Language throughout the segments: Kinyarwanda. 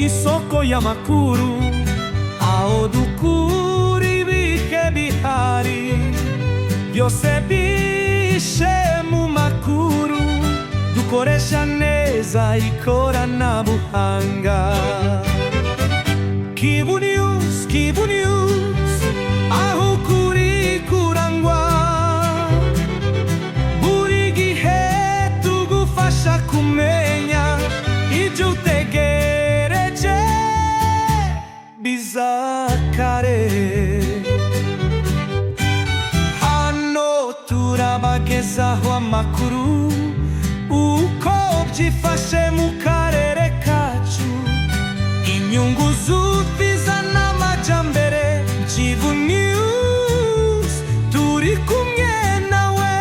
Isoko y'amakuru, aho dukura ibihe bihari byose bishe mu makuru. Dukoresha neza ikoranabuhanga. Kivu News, Kivu News, aho ukuri kurangwa buri gihe, tugufasha kumenya ibyo utegereje bizakare. Hano turabagezaho amakuru uko byifashe mu karere kacu, inyungu z'ubwiza n'amajyambere. Kivu News, turi kumwe nawe.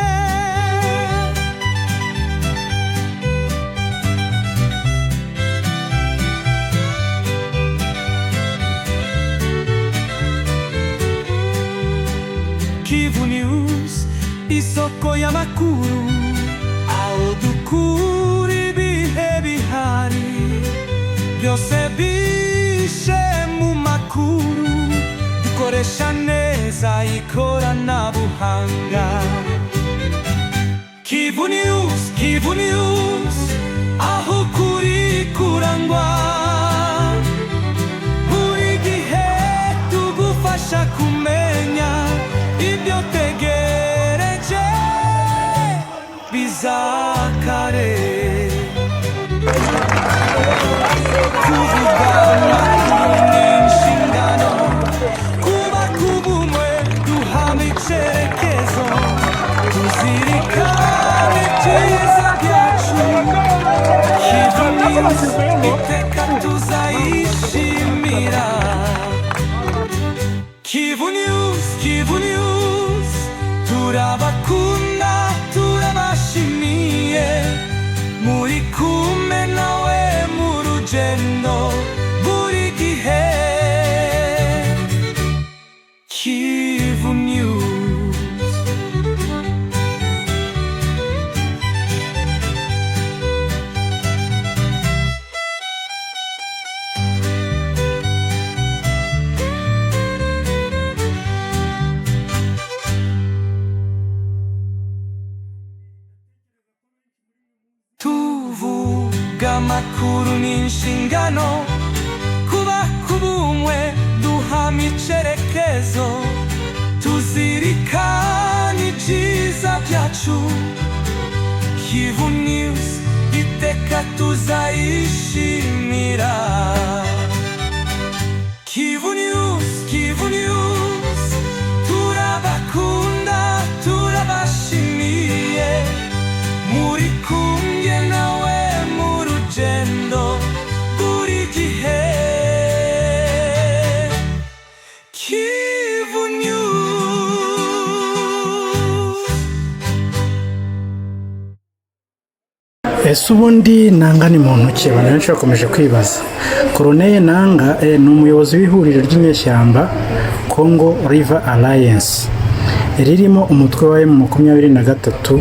Kivu News, isoko y'amakuru, aho dukura ibihe bihari byose bishe mu makuru. Dukoresha neza ikoranabuhanga. Kivu News, Kivu News, aho ukuri kurangwa buri gihe, tugufasha kumenya ibyo tegereje bizakare. Kuvuga amakuru ni inshingano, kubaka ubumwe, duhana icyerekezo, tuzirikana ibyiza byacu. Kivu News, iteka tuzayishimira. Kivu News, Kivu News, turabakunda, turabashimiye, muri kumwe nawe mu rugendo buri gihe. Kivu News. Tuvuga amakuru ni inshingano, kuba kubumwe, duhama icyerekezo, tuzirikana ibyiza byacu. Kivu News, iteka tuzayishimira. Kivu News, Kivu News, turabakunda, turabashimiye, muri kumwe nawe mu rugendo buri gihe. Kivu News. Ese ubundi Nanga ni muntu ki? Abantu benshi bakomeje kwibaza. Corneille Nanga ni umuyobozi w'ihuriro ry'inyeshyamba Congo River Alliance, ririmo umutwe wa M23.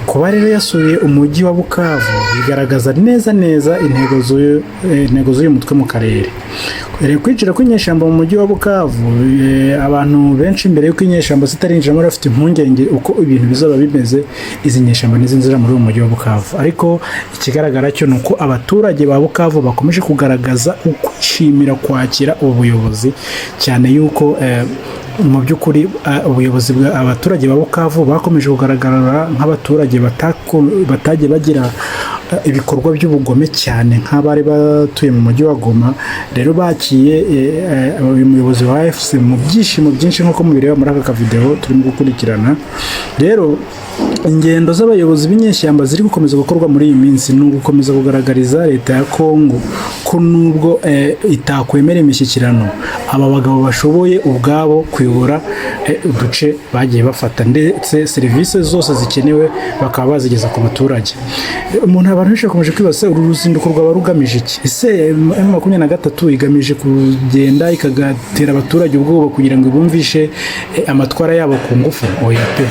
Kuba rero yasuye umujyi wa Bukavu bigaragaza neza neza intego z'uyu mutwe mu karere. Kwinjira kw'inyeshyamba mu mujyi wa Bukavu, abantu benshi mbere y'uko inyeshyamba zitarinjiramo bari bafite impungenge uko ibintu bizaba bimeze izi nyeshyamba nizinjira muri uyu mujyi wa Bukavu. Ariko ikigaragara cyo ni uko abaturage ba Bukavu bakomeje kugaragaza ukwishimira kwakira ubu buyobozi, cyane yuko mu by'ukuri ubuyobozi bwa abaturage ba Bukavu bakomeje kugaragara nk'abaturage batagiye bagira ibikorwa by'ubugome cyane nk'abari batuye mu mujyi wa Goma. Rero bakiye uyu muyobozi wa AFC mu byishimo byinshi, nk'uko mubireba muri aka kavideo turimo gukurikirana. Rero ingendo z'abayobozi b'inyeshyamba ziri gukomeza gukorwa muri iyi minsi ni ugukomeza kugaragariza leta ya Kongo ko nubwo itakwemera imishyikirano, aba bagabo bashoboye ubwabo kuyobora uduce bagiye bafata, ndetse serivisi zose zikenewe bakaba bazigeza ku baturage. Umuntu, abantu benshi bakomeje kwibaza: uru ruzinduko rwaba rugamije iki? Ese M23 igamije kugenda ikagatera abaturage ubwoba kugira ngo ibumvishe amatwara yabo ku ngufu? Oya pe.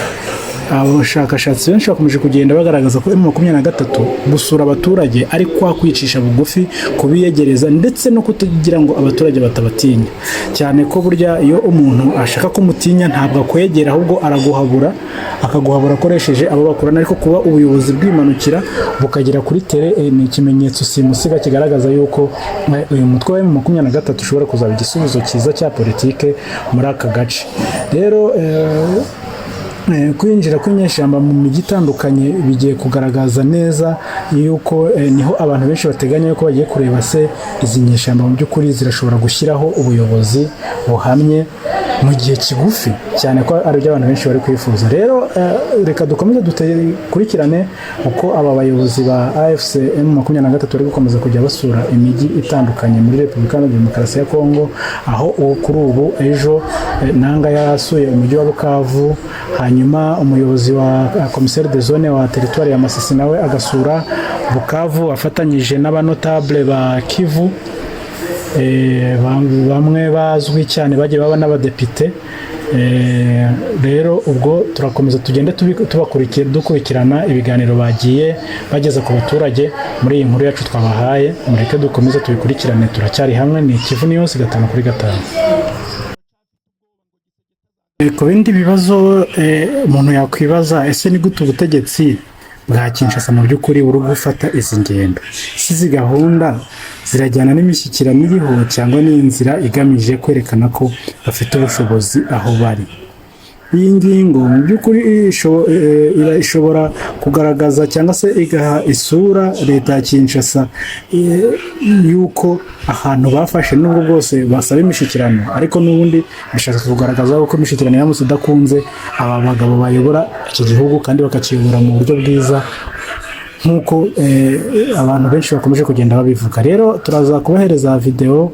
Abashakashatsi benshi bakomeje kugenda bagaragaza ko M23 gusura abaturage ari kwa kwicisha bugufi, kubiyegereza ndetse no kutagira ngo abaturage batabatinya, cyane ko burya iyo umuntu ashaka kumutinya ntabwo akwegera, ahubwo araguhabura, akaguhabura akoresheje abo bakorana. Ariko kuba ubuyobozi bwimanukira bukagera kuri terrain ni ikimenyetso simusiga kigaragaza yuko uyu mutwe wa M23 ushobora kuzaba igisubizo cyiza cya politike muri aka gace. Rero kwinjira kw'inyeshyamba mu mijyi itandukanye bigiye kugaragaza neza yuko niho abantu benshi bateganya yuko bagiye kureba se izi nyeshyamba mu by'ukuri zirashobora gushyiraho ubuyobozi buhamye mu gihe kigufi, cyane ko ari byo abantu benshi bari kwifuza. Rero reka dukomeze dukurikirane uko aba bayobozi ba AFC M23 bari gukomeza kujya basura imijyi itandukanye muri Repubulika Iharanira Demokarasi ya Kongo, aho kuri ubu ejo Nanga yasuye umujyi wa Bukavu, hanyuma umuyobozi wa commissaire de zone wa territoire ya Masisi nawe agasura Bukavu afatanyije n'abanotable ba Kivu, bamwe bazwi cyane bagiye baba n'abadepite. Rero ubwo turakomeza tugende dukurikirana ibiganiro bagiye bageza ku baturage muri iyi nkuru yacu twabahaye. Mureke dukomeze tubikurikirane, turacyari hamwe, ni Kivu News 5 kuri 5. Ku bindi bibazo umuntu yakwibaza, ese ni gute ubutegetsi bwa Kinshasa mu by'ukuri buri gufata izi ngendo? Ese izi gahunda zirajyana n'imishyikirano iriho, cyangwa ni inzira igamije kwerekana ko bafite ubushobozi aho bari? Iyi ngingo mu by'ukuri ishobora kugaragaza cyangwa se igaha isura leta ya Kinshasa yuko ahantu bafashe, nubwo bwose basaba imishyikirano, ariko n'ubundi bishaka kugaragaza ko imishyikirano iramutse idakunze, aba bagabo bayobora iki gihugu kandi bakakiyobora mu buryo bwiza nk'uko abantu benshi bakomeje kugenda babivuga. Rero turaza kubahereza videwo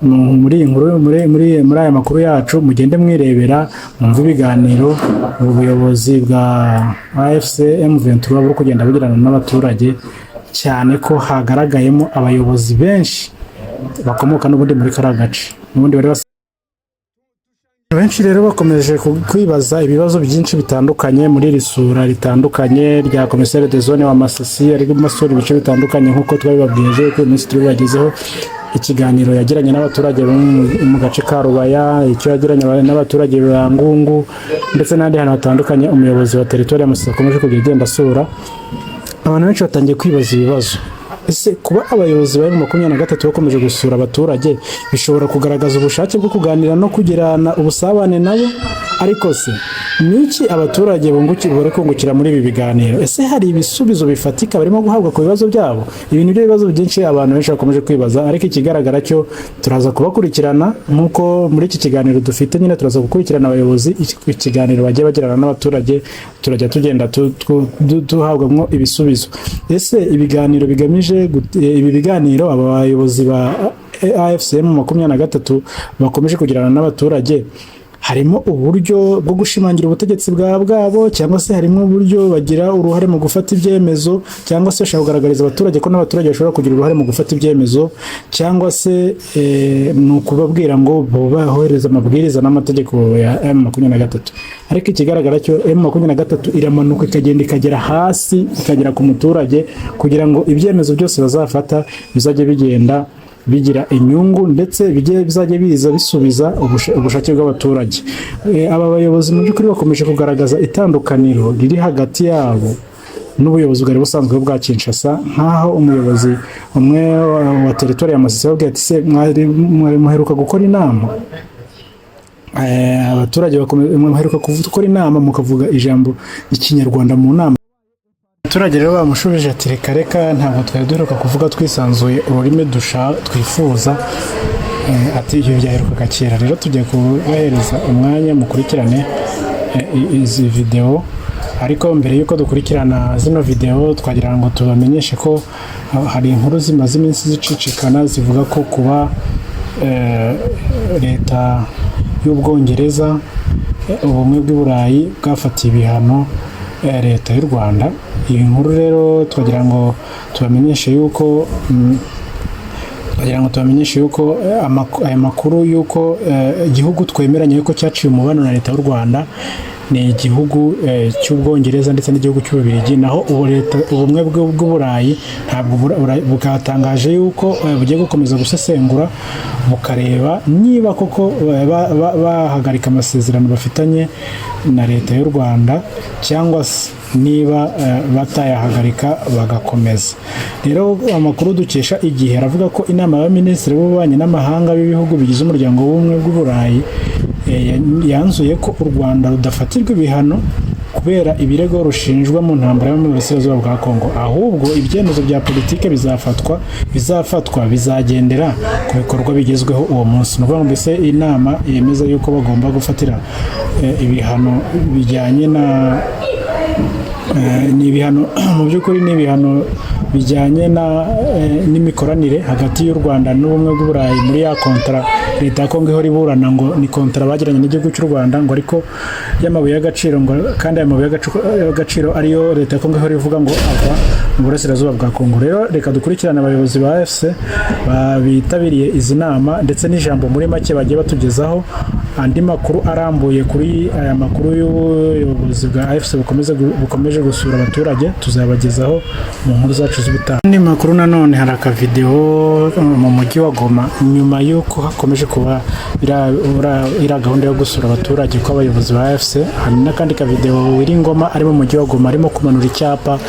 muri iyi nkuru, muri aya makuru yacu, mugende mwirebera, mwumve ibiganiro ubuyobozi bwa AFC M23 buri kugenda bugirana n'abaturage, cyane ko hagaragayemo abayobozi benshi bakomoka n'ubundi muri kariya gace n'ubundi bari benshi. Rero bakomeje kwibaza ibibazo byinshi bitandukanye muri iri sura ritandukanye rya commissaire de zone wa Masisi, ari asura ibice bitandukanye nk'uko twabibabwiye ejo ko uyu munsi turi bubagezeho ikiganiro yagiranye n'abaturage bo mu gace ka Rubaya, icyo yagiranye n'abaturage ba Ngungu ndetse n'ahandi hantu hatandukanye umuyobozi wa territoire ya Masisi akomeje kujya agenda asura. Abantu benshi batangiye kwibaza ibibazo: ese kuba abayobozi ba M23 bakomeje gusura abaturage bishobora kugaragaza ubushake bwo kuganira no kugirana ubusabane nabo? Ariko se ni iki abaturage bari kungukira muri ibi biganiro? Ese hari ibisubizo bifatika barimo guhabwa ku bibazo byabo? Ibi ni byo bibazo byinshi abantu benshi bakomeje kwibaza. Ariko ikigaragara cyo turaza kubakurikirana nk'uko muri iki kiganiro dufite nyine, turaza gukurikirana abayobozi, ikiganiro bagiye bagirana n'abaturage, turajya tugenda duhabwamo ibisubizo. Ese ibiganiro bigamije ibi biganiro aba bayobozi ba AFC M23 bakomeje kugirana n'abaturage, harimo uburyo bwo gushimangira ubutegetsi bwabo, cyangwa se harimo uburyo bagira uruhare mu gufata ibyemezo, cyangwa se bashaka kugaragariza abaturage ko n'abaturage bashobora kugira uruhare mu gufata ibyemezo, cyangwa se ni ukubabwira ngo bohereze amabwiriza n'amategeko ya M23? Ariko ikigaragara cyo M23 iramanuka ikagenda ikagera hasi, ikagera ku muturage, kugira ngo ibyemezo byose bazafata bizajye bigenda bigira inyungu ndetse bijye bizajya biza bisubiza ubushake bw'abaturage. Aba bayobozi mu by'ukuri bakomeje kugaragaza itandukaniro riri hagati yabo n'ubuyobozi bwari busanzwe bwa Kinshasa, nk'aho umuyobozi umwe wa territoire ya Masisi yababwiye ati: "Se mwari muheruka gukora inama?" Abaturage muheruka gukora inama mukavuga ijambo Ikinyarwanda mu nama? Abaturage rero bamushubije ati: "Reka reka, ntabwo twari duheruka kuvuga twisanzuye ururimi twifuza." Ati: "Ibyo byaherukaga kera." Rero tugiye kubahereza umwanya mukurikirane izi videwo. Ariko mbere y'uko dukurikirana zino videwo, twagira ngo tubamenyeshe ko hari inkuru zimaze iminsi zicicikana zivuga ko kuba leta y'Ubwongereza, Ubumwe bw'i Burayi bwafatiye ibihano leta y'u Rwanda. Iyi nkuru rero twagira ngo tubamenyeshe yuko aya makuru yuko igihugu twemeranya yuko cyaciye umubano na leta y'u Rwanda. Ni igihugu cy'Ubwongereza ndetse n'igihugu cy'Ububiligi. Naho ubu leta ubumwe bw'Uburayi ntabwo bwatangaje yuko bugiye gukomeza gusesengura, bukareba niba koko bahagarika amasezerano bafitanye na leta y'u Rwanda, cyangwa se niba batayahagarika bagakomeza. Rero amakuru dukesha Igihe aravuga ko inama y'abaminisitiri b'ububanyi n'amahanga b'ibihugu bigize Umuryango w'Ubumwe bw'Uburayi yanzuye ko u Rwanda rudafatirwa ibihano kubera ibirego rushinjwa mu ntambara yo mu burasirazuba bwa Kongo, ahubwo ibyemezo bya politike bizafatwa bizagendera ku bikorwa bigezweho uwo munsi. Ni ukuvuga ngo mbese inama yemeza yuko bagomba gufatira ibihano bijyanye na ni ibihano, mu by'ukuri ni ibihano bijyanye na n'imikoranire hagati y'u Rwanda n'Ubumwe bw'Uburayi muri ya contrat leta ya Kongo ihora iburana ngo ni contrat bagiranye n'igihugu cy'u Rwanda, ngo ariko y'amabuye y'agaciro, ngo kandi aya mabuye y'agaciro ariyo leta ya Kongo ihora ivuga ngo ava mu burasirazuba bwa Kongo. Rero reka dukurikirane abayobozi ba AFC bitabiriye izi nama ndetse n'ijambo muri make bagiye batugezaho. Andi makuru arambuye kuri aya makuru y'ubuyobozi bwa AFC bukomeje gusura abaturage tuzabagezaho mu nkuru zacu z'ubutaha. Andi makuru nanone, hari akavidewo mu mujyi wa Goma nyuma y'uko hakomeje kuba iriya gahunda yo gusura abaturage kw'abayobozi ba AFC. Hari n'akandi kavidewo Willy Ngoma ari mu mujyi wa Goma arimo kumanura icyapa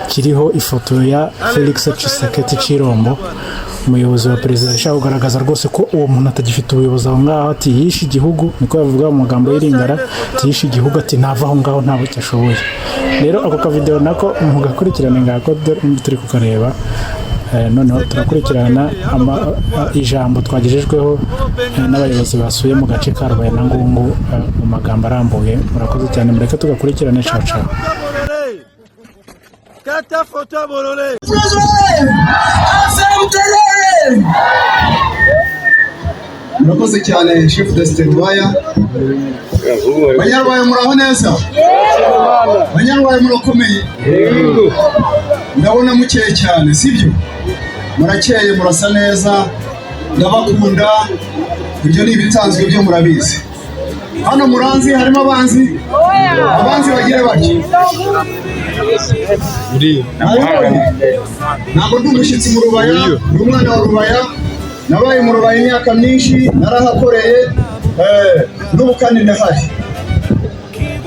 kiriho ifoto ya Felix Tshisekedi Tshilombo, umuyobozi wa perezida. Ashaka kugaragaza rwose ko uwo muntu atagifite ubuyobozi aho ngaho, ati yishe igihugu, niko bavuga mu magambo y'Iringara, ati yishe igihugu, ati ntava aho ngaho ntabwo ashoboye. Rero ako kavidewo nako mugakurikirane, ngako turi kukareba. Noneho turakurikirana ijambo twagejejweho n'abayobozi basuye mu gace ka Rubaya na Ngungu mu magambo arambuye. Murakoze cyane, mureke tugakurikirane. Ciao ciao. Kata photo Bolole. AFC! Murakoze cyane, chef de Rubaya. Banyarwaya, muraho neza? Banyarwaya, murakomeye? Ndabona mukeye cyane, sibyo? Murakeye, murasa neza, ndabakunda. Ibyo ni ibitanzwe byo murabizi. Hano muranzi? Harimo abanzi? Abanzi bagire batya. Nabibonye. Ntabwo ndi umushyitsi mu Rubaya, ndi umwana wa Rubaya. Nabaye mu Rubaya imyaka myinshi, narahakoreye, n'ubu kandi ndahari.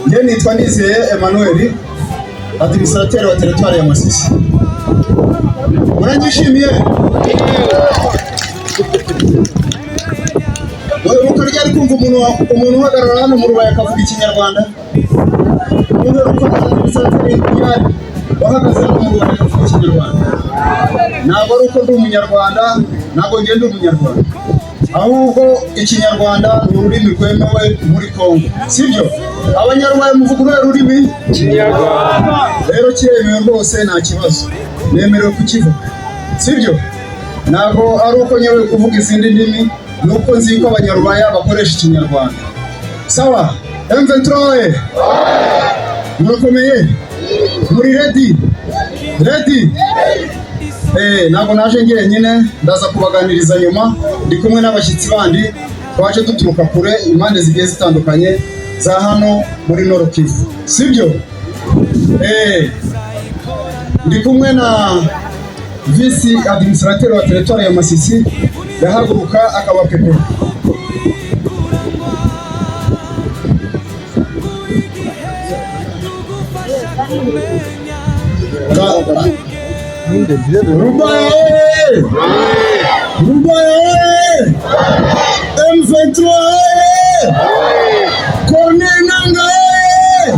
Njye nitwa Nizeye Emmanuel, administrateur wa territoire ya Masisi. Muranyishimiye? Uheruka ryari kumva umuntu uhagarara hano mu Rubaya akavuga Ikinyarwanda? Uheruka administrateur ryari wahagaze hano mu Rubaya akavuga Ikinyarwanda? Ntabwo ari uko ndi Umunyarwanda, ntabwo ngenda Umunyarwanda, ahubwo Ikinyarwanda ni ururimi rwemewe muri Kongo, sibyo? Abanyarwanda muvuga uruhe rurimi? Ikinyarwanda. Rero kiremewe rwose, nta kibazo, nemerewe kukivuga, sibyo? Ntabwo ari uko nyobewe kuvuga izindi ndimi, ni uko nzi ko Abanyarwanda bakoresha Ikinyarwanda. Sawa, M23, murakomeye? Muri ready? Ready? Ntabwo naje njyenyine, ndaza kubaganiriza nyuma. Ndi kumwe n'abashyitsi bandi twaje duturuka kure, impande zigiye zitandukanye za hano muri Nord Kivu, sibyo? Ndi kumwe na vice administrateur wa territoire ya Masisi, yahaguruka akaba pepe. Rubaya oye! Rubaya oye! M23 oye! Corneille Nangaa oye!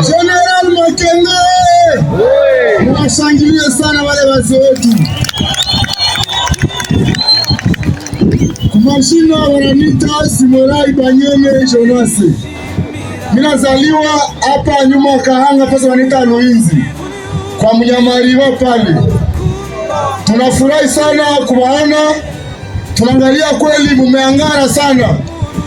General Makenga oye! Mwashangilie sana wale wazee wetu. Kumashina wananiita Simorai Banyeme Jonasi. Minazaliwa hapa nyuma Kahanga, pesa wanaita Luinzi kwa Mnyamariba pale. Tunafurahi sana kuwaona, tunaangalia kweli mumeangara sana,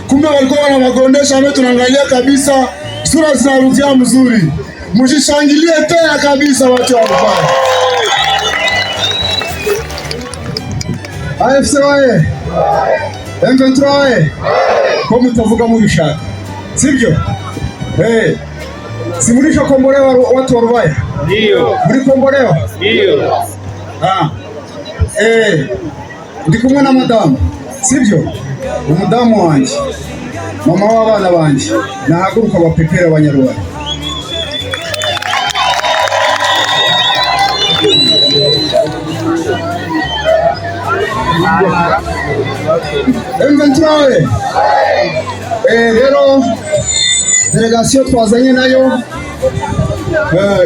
kumbe walikuwa wanawagondesha ame, tunaangalia kabisa sura zinarudia mzuri. Mshishangilie tena kabisa watu wa Rubaya. AFC oye! M23 oye! Ko mutavuga mubishaka, sibyo? Hey, si mlishakombolewa watu wa Rubaya? Ndio. Mlikombolewa? Ndio. Ah. Ndi kumwe na madamu, sibyo? Umudamu wanjye, mama w'abana banjye, nahaguruka bapepera Abanyarwanda. M23. Rero delegasiyo twazanye nayo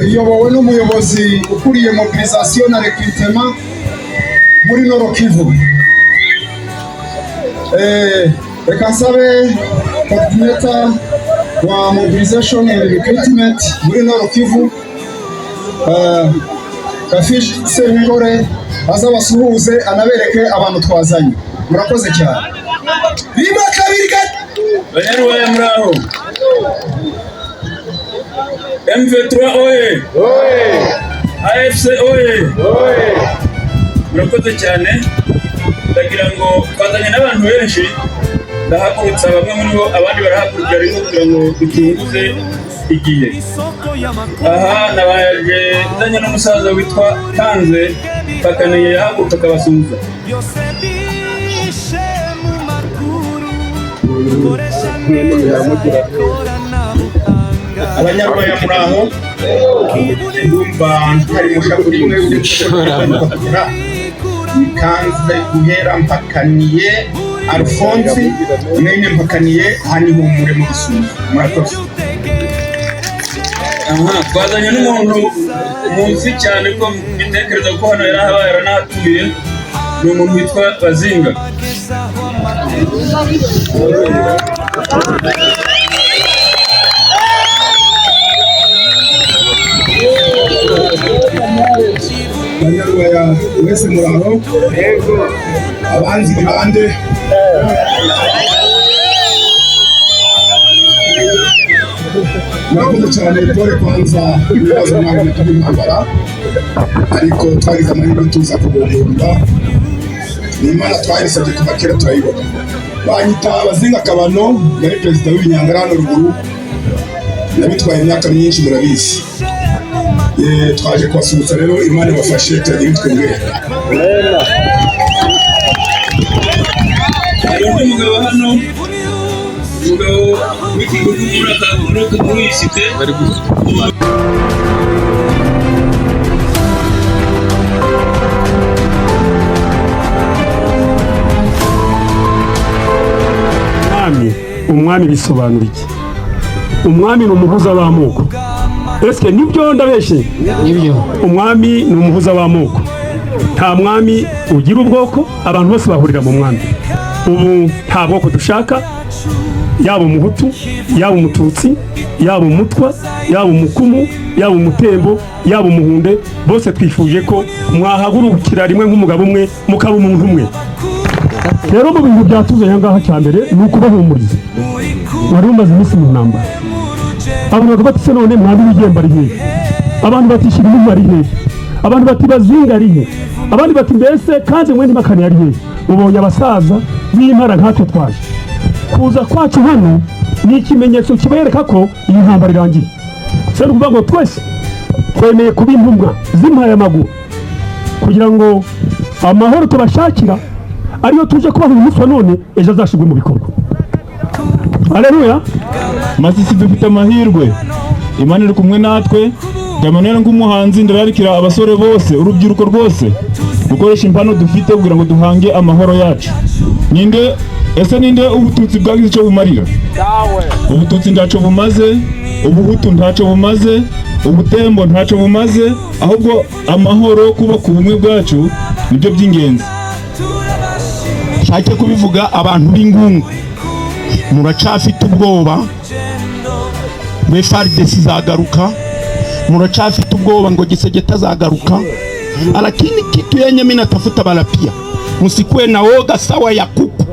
iyobowe n'umuyobozi ukuriye mobilisation na recrutement muri Nord Kivu. Reka nsabe coordinator wa mobilisation and recruitment muri Nord Kivu, Kafish Senkore, azabasuhuze anabereke abantu twazanye. Murakoze cyane. Rimwe, kabiri, gatatu. Banyarwaya, muraho? M23 oye! AFC oye! Murakoze cyane. Ndagira ngo twazanye n'abantu benshi, ndahagurutsa bamwe muri bo, abandi barahagurukira rimwe kugira ngo ducunguze igihe. Aha nabaje nzanye n'umusaza witwa Kanze Bakaniye, yahaguruka akabasuhuza. Byose bishe mu makuru, dukoresha neza ikoranabuhanga. Abanyarwanda, muraho? Ndumva hari musha kuri mwe. Nikanze guhera Mpakaniye Alphonse mwene Mpakaniye hanihumure mu Gisumo. Murakoze. Aha twazanye n'umuntu muzi cyane ko mbitekereza ko hano yarahabaye, yaranahatuye. Ni umuntu witwa Bazinga. Bagezaho amakuru. Banyarwaya mwese, muraho? Abanzi ni bande? Murakoze cyane. Pole kwanza ibibazo mwabonye turi intambara, ariko twagize amahirwe tuza kugombora. Ni Imana twayisabye kuva kera, turayibona. Banyita Abazinga Kabano, nari perezida w'Ibinyangara hano ruguru, nabitwaye imyaka myinshi, murabizi. Twaje kubasuhuza rero. Imana ibafashe, turagira twebwe. Hari undi mugabo hano, umugabo w'ikigugu muri iyi site. Umwami, umwami bisobanura iki? Umwami ni umuhuza w'amoko. Ese nibyo, ndabeshye? Nibyo. Umwami ni umuhuza w'amoko. Nta mwami ugira ubwoko, abantu bose bahurira mu mwami. Ubu nta bwoko dushaka, yaba Umuhutu, yaba Umututsi, yaba Umutwa, yaba Umukumu, yaba Umutembo, yaba Umuhunde, bose twifuje ko mwahagurukira rimwe nk'umugabo umwe, mukaba umuntu umwe. Rero mu bintu byatuzanye aha ngaha, cya mbere ni ukubahumuriza. Wari umaze iminsi mu ntambara, abantu bakavuga bati: "Se none mwami w'igemba ari hehe?" Abantu bati: "Shyira ari hehe?" Abantu bati: "Bazinga ari he?" Abandi bati: "Mbese kandi mwe ntimakane ari hehe?" Ubonye abasaza b'impara nkatwe twaje. Kuza kwacu hano ni ikimenyetso kibereka ko iyi ntambara irangiye. Se ni ukuvuga ngo twese twemeye kuba intumwa zimpaye amaguru kugira ngo amahoro tubashakira, ariyo tuje kubaha uyu munsi wa none, ejo azashyirwe mu bikorwa. Aleluya. Masisi dufite amahirwe, Imana iri kumwe natwe. Emmanuel, nk'umuhanzi, ndararikira abasore bose, urubyiruko rwose, gukoresha impano dufite kugira ngo duhange amahoro yacu. Ninde ese, ninde Ubututsi bwagize icyo bumarira? Ubututsi ntacyo bumaze, Ubuhutu ntacyo bumaze, Ubutembo ntacyo bumaze, ahubwo amahoro, kubaka ubumwe bwacu nibyo by'ingenzi. Nshake kubivuga, abantu b'ingungu muracafite ubwoba ngo FARDC izagaruka, muracafite ubwoba ngo Tshisekedi azagaruka, lakini kitu yenye mimi natafuta balapia, msikuwe na woga sawa ya kuku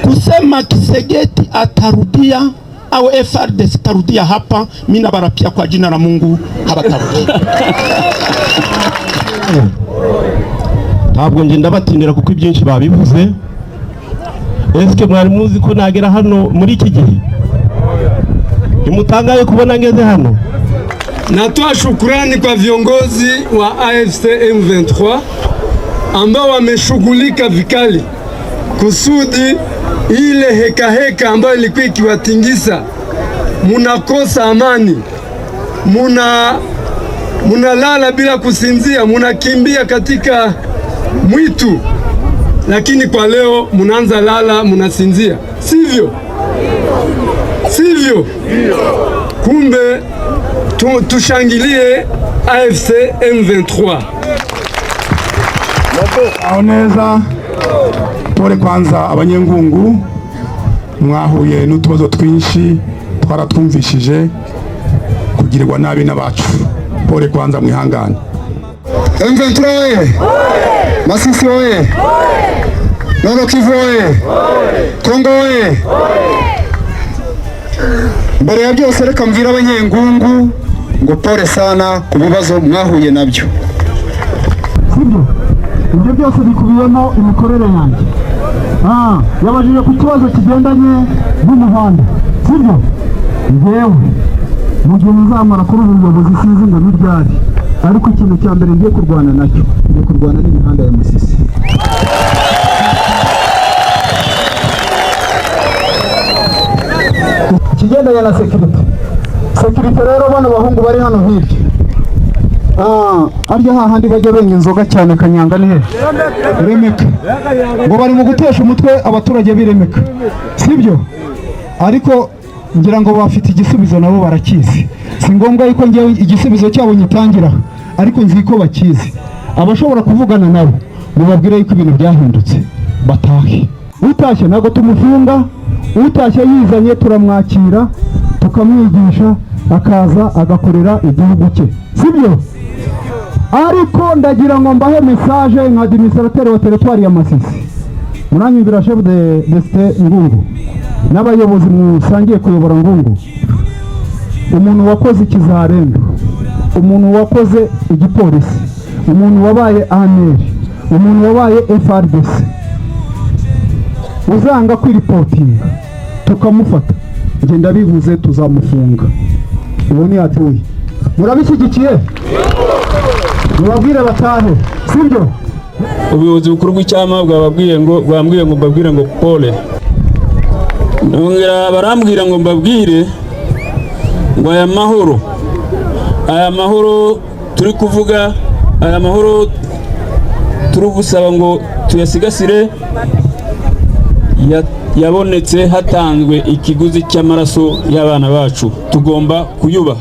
kusema Tshisekedi atarudia au FARDC itarudia hapa. Mimi nabarapia kwa jina la Mungu, habatarudia. Ntabwo njye ndabatindira kuko ibyinshi babivuze. Ese mwari muzi ko nagera hano muri iki gihe? Ntimutangaye kubona ngeze hano? Natoa shukrani kwa viongozi wa AFC M23 ambao wameshughulika vikali kusudi ile heka heka ambayo ilikuwa ikiwatingisa, munakosa amani, munalala bila kusinzia, munakimbia katika mwitu, lakini kwa leo munaanza lala, munasinzia, sivyo? Sivyo? Kumbe tushangilie AFC M23. Aho neza. Pole kwanza abanyengungu, mwahuye n'utubazo twinshi, twaratwumvishije, kugirirwa nabi n'abacu. Pole kwanza, mwihangane. M23 oye! Masisi oye! Nord Kivu oye! Kongo oye! Mbere ya byose, reka mbwira abanyengungu ngo pole sana ku bibazo mwahuye nabyo. Sibyo, ibyo byose bikubiyemo imikorere yanjye. Yabajije ku kibazo kigendanye n'umuhanda, sibyo? Njyewe mu gihe nzamara kuri ubu buyobozi, sinzi ngo ni ryari, ariko ikintu cya mbere ngiye kurwana nacyo, ngiye kurwana n'imihanda ya Masisi. Ikigendanye na sécurité, sécurité rero, bano bahungu bari hano hirya, arya hahandi bajya benga inzoga cyane, Kanyanga, ni he? Remeka. Ngo bari mu gutesha umutwe abaturage b'Iremeka, sibyo? Ariko ngira ngo bafite igisubizo, nabo barakizi. Si ngombwa yuko ngewe igisubizo cyabo nyitangira, ariko nzi ko bakizi. Abashobora kuvugana nabo, mubabwire yuko ibintu byahindutse, batahe. Utashye ntabwo tumufunga, utashye yizanye turamwakira, tukamwigisha, akaza agakorera igihugu cye, sibyo? Ariko ndagira ngo mbahe message nka administrateur wa territoire ya Masisi. Muranyumvira, chef de cité Ngungu n'abayobozi musangiye kuyobora Ngungu? Umuntu wakoze ikizarendo, umuntu wakoze igipolisi, umuntu wabaye ANR, umuntu wabaye FARDC, uzanga kwiripotinga tukamufata, njye ndabivuze, tuzamufunga. Ubu ntiyatuye. Murabishyigikiye? Mubabwire batahe, sibyo? Ubuyobozi bukuru bw'icyama bwababwiye ngo, bwambwiye ngo mbabwire ngo pole. Nongera barambwira ngo mbabwire ngo aya mahoro turi kuvuga, aya mahoro turi gusaba ngo tuyasigasire, yabonetse hatanzwe ikiguzi cy'amaraso y'abana bacu, tugomba kuyubaha.